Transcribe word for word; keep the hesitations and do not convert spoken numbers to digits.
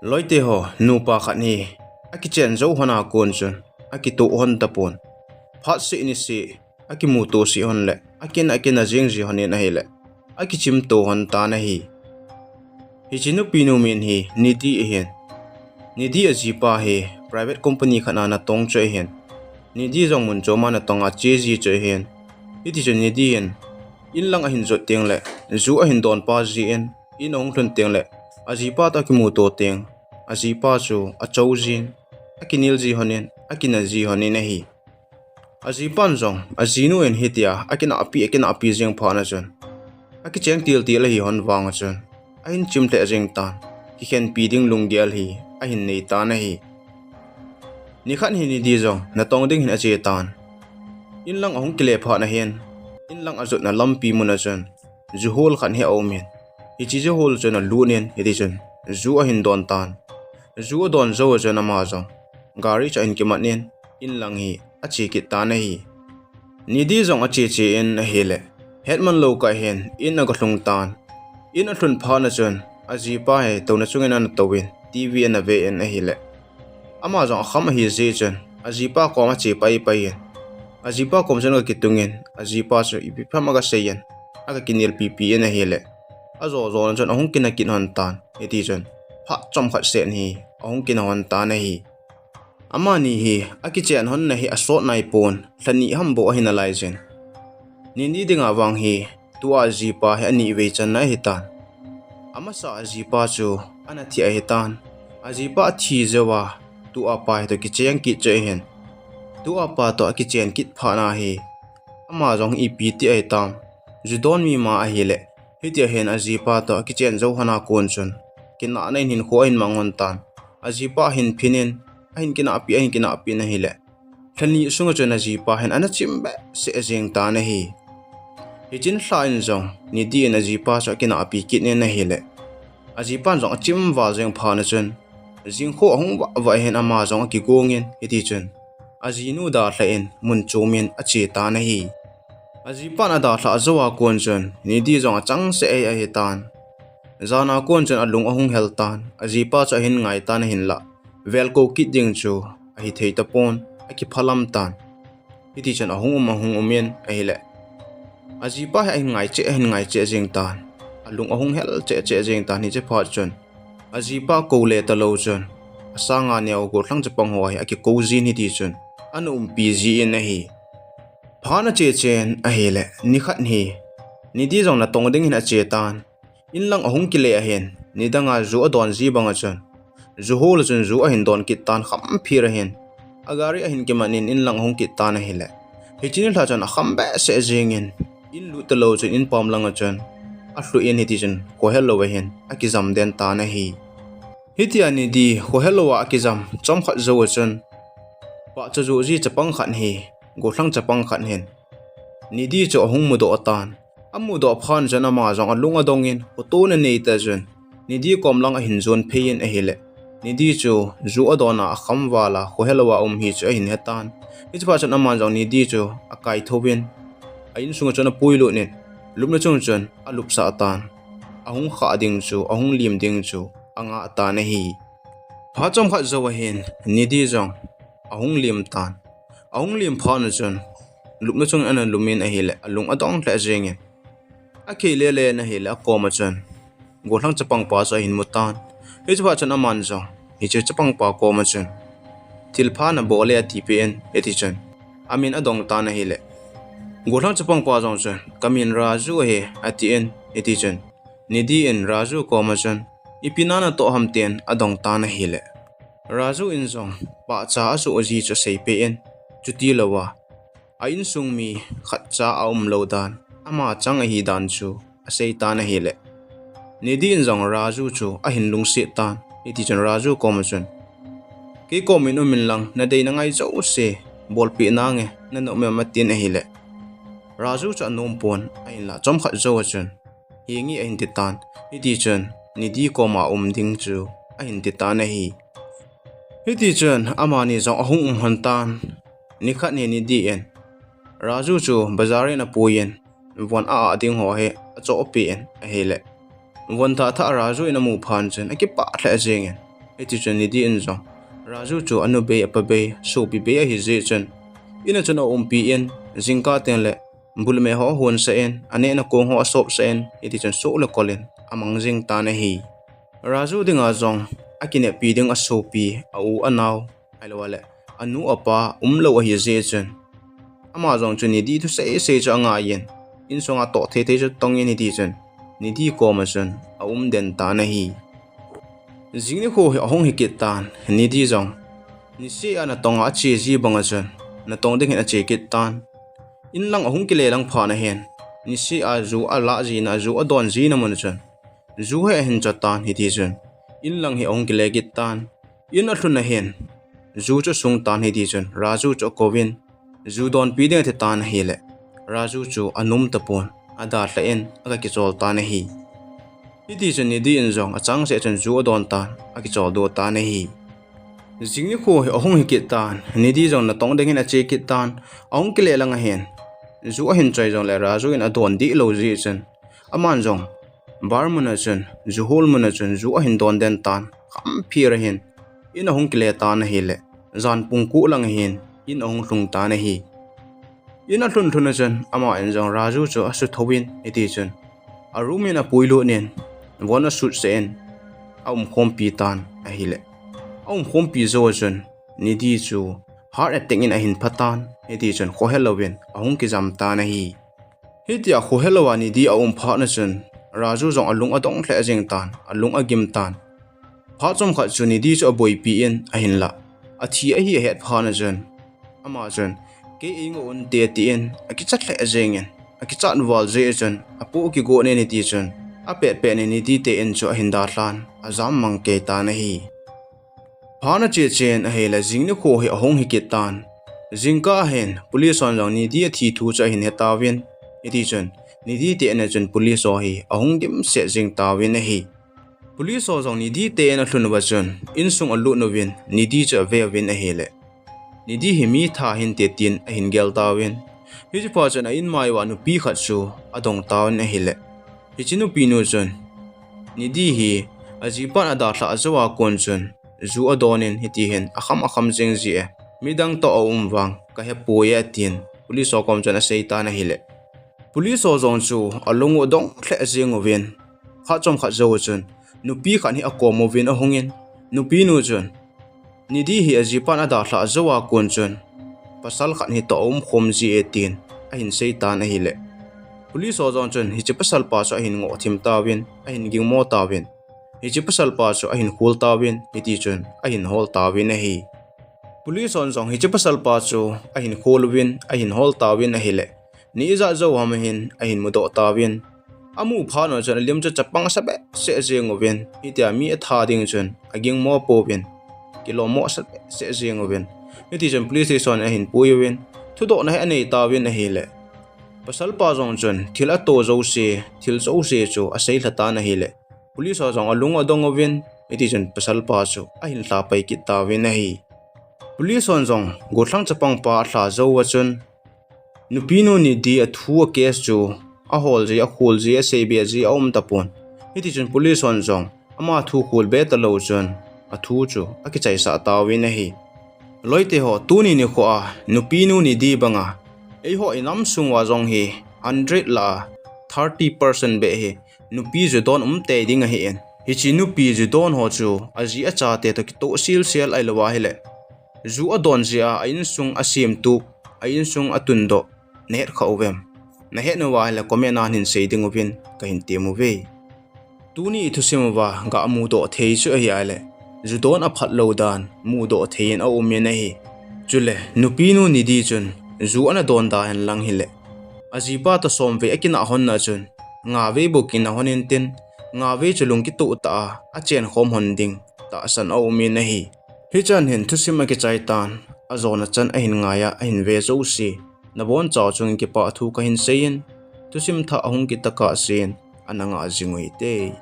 Loite ho, nupa khat hi akichen jou hon a kon chun akitoh hon tapon. Phat seh ni seh akimuto seh hon le akin akin ajing ji hon in ahile, akichimto hon tan ahi. Hiche nupinu min hi Nidhi ahin. Nidhi ajipa hi private company khat a natong chu ahin. Nidhi jong mun chom a natong a che ji chu ahin. Hiti chun Nidhi hin in lang ahin jot teng le, ju ahin don pa ji in, in ahung lhun teng le, ajipa toh akimuto teng, ajipa chu acho jin, akinel ji hon in, akina ji hon in ahi. Ajipan jong ajinu in hitia akinahpi, akinahpi jing phat na chun, akicheng til til ahi hon vang a chun, ahin chim lheh jing tan, kikhenpi ding lunggel hi ahin nei tan ahi. Nikhat hi Nidhi jong natong ding hin ache tan. In lang ahung kile phat na hin, in lang ajotna lampi mun a chun, ju hol khat hi aum in. Hiche ju hol chun alut in, hiti chun ju ahin don tan. Ju adon jou a chun ama jong gari chu ahin kimat in, in lang hi ache kit tan ahi. Nidhi jong ache che in ahile, hetman lou kah hin in aga lhung tan. In alhun phat na chun, ajipa hi touna chung in ana tou in, TV ana ve in ahile, ama jong akham ahi jeh chun, ajipa kom ache pai pai in, ajipa kom chun aga kitung in, ajipa chu ipi ham aga sei in, aga kinel pi pi in ahile, ajo jo na chun ahung kina kit hon tan. Hiti chun phat chomkhat seh hi ahung kina hon tan ahi. Amani hi akichen hon na hi asot nai pon, lha ni ham bou ahi nalai jin. Nidhi dinga vang hi tua ajipa hi ani vei channa ahi tan. Amasa ajipa chu ana thi ahi tan. Ajipa athi jou a, tua pa hi toh kicheng kit chu ahin. Tua pa toh akichen kit phat na hi, ama jong ipi ti ahi tam, ju don mi ma ahile, hitia hin ajipa toh akichen jou hon a kon chun, kinahna in hinkho ahin mang hon tan. Ajipa ahin phin in, ahin kinahpi, ahin kinahpi in ahile, lha ni sunga chun ajipa hin ana chim behseh jing tan ahi. Hiche lha in jong Nidhi in ajipa chu akinahpi kit in ahile, ajipan jong achim val jing phat na chun, jingkho ahung vah vah hin ama jong akigong in, hiti chun ajinu dalha in mun chom in ache tan ahi. Ajipan adalhah jou a kon chun Nidhi jong achangseh ahi ahi tan. Jan a kon chun alung ahung hel tan, ajipa chu ahin ngai tan ahinlah, velkou kit ding chu ahithei tapon, akiphalam tan. Hiti chun ahung um, ahung um in ahile, ajipa hi ahin ngai cheh, ahin ngai cheh jing tan. Alung ahung hel cheh cheh jing tan, hiche phat chun ajipa kou le talou chun, asanga neo gollhang chapang ho hi akikou jin, hiti chun ana umpi ji in ahi. Phat ache chen ahile, nikhat hi Nidhi jong natong ding hin ache tan. In lang ahung kile ahin, nidanga ju adon ji bang a chun, ju hol a chun ju ahin don kit tan, kham phir ahin, agari ahin kiman in, in lang ahung kit tan ahile, hiche nilhah chun akham behseh jing in, in lut talou chun in pam lang a chun alhu in, hiti chun khohelou a hin akijam den tan ahi. Hitia Nidhi khohelou a akijam chomkhat jou a chun, pahcha joh ji chapang khat hi, gollhang chapang khat hin Nidhi chu ahung mudoh tan. Amudoh phat chun ama jong alung adong in, khoto nanei tah chun Nidhi kom lang ahin jon phei in ahile, Nidhi chu ju adon a akham val a khohelou a um hi chu ahin he tan. Hiche phat chun aman jong Nidhi chu akaithou in, a insunga chun apuilut in, lupna chung chun alupsah tan. Ahung khah ding chu, ahung lim ding chu angah tan ahi. Phat chomkhat jou a hin Nidhi jong ahung lim tan. Ahung lim phat na chun, lupna chung ana lum in ahile, alung adong lheh jeng in, akhei lele in ahile, akom a chun gollhang chapang pa chu ahin mu tan. Hiche phat chun aman jong hiche chapang pa kom a chun, thilpha nabol e, atipeh in, hiti chun amin adong tan ahile, gollhang chapang pa jong chun, kamin Raju ahi, atin, hiti chun Nidhi in Raju kom a chun, ipi na natoh ham, tin adong tan ahile, Raju in jong pahcha ajoh ji chu aseipeh in, chuti louva a insung mi khatcha aumlou dan, ama chang ahi dan chu asei tan ahile, Nidhi in jong Raju chu ahin lungset tan. Hiti chun Raju kom a chun, kei kom in um in lang, nadei nangai jouse bolpeh nange, nanom em, atin ahile, Raju chu anom pon, ahinlah chomkhat jou a chun, henge, ahin ti tan. Hiti chun Nidhi kom a um ding chu ahin ti tan ahi. Hiti chun amani jong ahung um hon tan. Nikhat hi Nidhi in Raju chu bazar in apui in, von a-ah ding ho hi achohpeh in ahile, von thah thah Raju in amu phat chun akipah lheh jeng in, Hiti chun Nidhi in jong Raju chu anu bei, apa bei, sopi bei ahi jeh chun, in a chun aumpi in, jingkah teng le bulme ho ahonsah in, aneh na kong ho asopsah in, hiti chun soh le kol in amang jing tan ahi. Raju dinga jong akineppi ding asopi, a u anao, ahilou le anu apa umlou ahi jeh chun, ama jong chu Nidhi thusei sei chu angai in, insunga toh thei thei chu tong in, hiti chun Nidhi koma chun aum den tan ahi. Jing nikho hi ahung hi kit tan, Nidhi jong niseh a natong a ache ji banga chun natong ding hin ache kit tan. In lang ahung kile lang phat na hin, niseh a ju alah jina, ju adon jina mun chun, ju hi ahin cho tan, hiti chun in lang hi ahung kile kit tan. In alhun na hin, ju chu asung tan, hiti chun Raju chu akouvin, ju donpi ding ati tan ahile, Raju chu anom tapon, adalhah in aga kichol tan ahi. Hiti chun Nidhi in jong achangseh chun ju adon tan, akichol doh tan ahi. Jing nikho hi ahung hi kit tan, Nidhi jong natong ding hin ache kit tan, ahung kile lang ahin, ju ahin choi jongle Raju in adon dih lou jeh chun, aman jong bar mun a chun, ju hol mun a chun ju ahin don den tan, khamphir ahin, in ahung kile tan ahile, jan pung ko lang ahin, in ahung lhung tan ahi. In alhun lhun a chun, ama in jong Raju chu asuthou in, hiti chun a room in apuilut in, von asutsah in, aumkhompi tan ahile, aumkhompi jou a chun, Nidhi chu heart attack in ahin pha tan, hiti chun khohelouvin ahung kijam tan ahi. Hitia khohelou a Nidhi aum phat na chun, Raju jong alung adong lheh jeng tan, alung agim tan. Phat chomkhat chu Nidhi chu aboipi in ahinlah, athi ahi ahet phat na chun, ama chun, kei eingoh unte tin akichat lheh jeng in, akichat val jeh chun apoh kigot in, hiti chun apetpet in Nidhi te in chu ahin dalhan, ajam mang kei tan ahi. Phat na che chen ahile, jing nikho hi ahung hi kit tan. Jingkah hin police hon jong Nidhi athi thu chu ahin hetauvin, hiti chun Nidhi te in a chun police ho hi ahung dimset jeng tauvin ahi. Police ho jong Nidhi te in alhun uva chun, insung alut uvin, Nidhi chu aveuvin ahile, Nidhi hi mi that hinte tin ahin gel tauvin, hiche phat chun a inmai uva nupi khat chu adong tauvin ahile, hiche nupinu chun, Nidhi hi ajipan adalhah jou a kon chun ju adon in, hiti hin akham akham jeng ji e, midang toh aum vang kahepoi e, tin police ho kom chun asei tan ahile, police ho jong chu alung u adong lheh jeng uvin, phat chomkhat jou chun nupi khat hi akom uvin ahungin, nupinu chun, Nidhi hi ajipan adalhah jou a kon chun pasal khat hi toh aumkhom ji e, tin ahin sei tan ahile, police ho jong chun hiche pasalpa chu ahin ngoh thim tauvin, ahin gingmo tauvin, hiche pasalpa chu ahin khol tauvin, hiti chun ahin hol tauvin ahi. Police hon jong hiche pasalpa chu ahin khol uvin, ahin hol tauvin ahile, ni ijat jou ham ahin, ahin mudoh tauvin, amu phat na chun alim chu chapang sa behseh jeng uvin, hitia mi atha ding chun agingmo pouvin, kilommo sa behseh jeng uvin, hiti chun police station ahin pui uvin, thudohna hi anei tauvin ahile, pasalpa jong chun thil ato jouse, thil jouse chu aseilha tan ahile, police ho jong alung adong uvin, hiti chun pasalpa chu ahin lhapai kit tauvin ahi. Police hon jong gollhang chapangpa alha jou uva chun, nupinu Nidhi athu a case chu ahol ji, akhol ji, aseibe ji aum tapon, hiti chun police hon jong ama thu kholbe talou chun athu chu akichaisah tauvin ahi. Loite ho, tuni nikho a nupinu Nidhi banga eiho inam sung uva jong hi hundred lah a thirty percent beh hi nupi ju don um tei ding ahin, hiche nupi ju don ho chu aji achate toh kitoh silsel ahilou ahile, ju adon jeh a a insung asemtup, a insung atundoh nahet kha uvem? Nahet uva ahile comment a hin sei ding uvin kahin tem uve. Tuni ithusim uva ga mudoh thei chu ahi ahile, ju don aphat lou dan mudoh thei in aum in ahi. Chule nupinu Nidhi chun ju ana don da henlang hile, ajipa toh somvei akinah hon na chun, ngavei bou kinah hon intin, ngavei chu lung kitoh tah a achenkhom hon ding tahsan aum in ahi. Hichan hin thusim akichai tan, ajona chan ahin ngai a ahin ve jouse, nabonchau chungin kipah thu kahin sei in, thusim thah ahung kit tokah sen ana ngah jing u hite.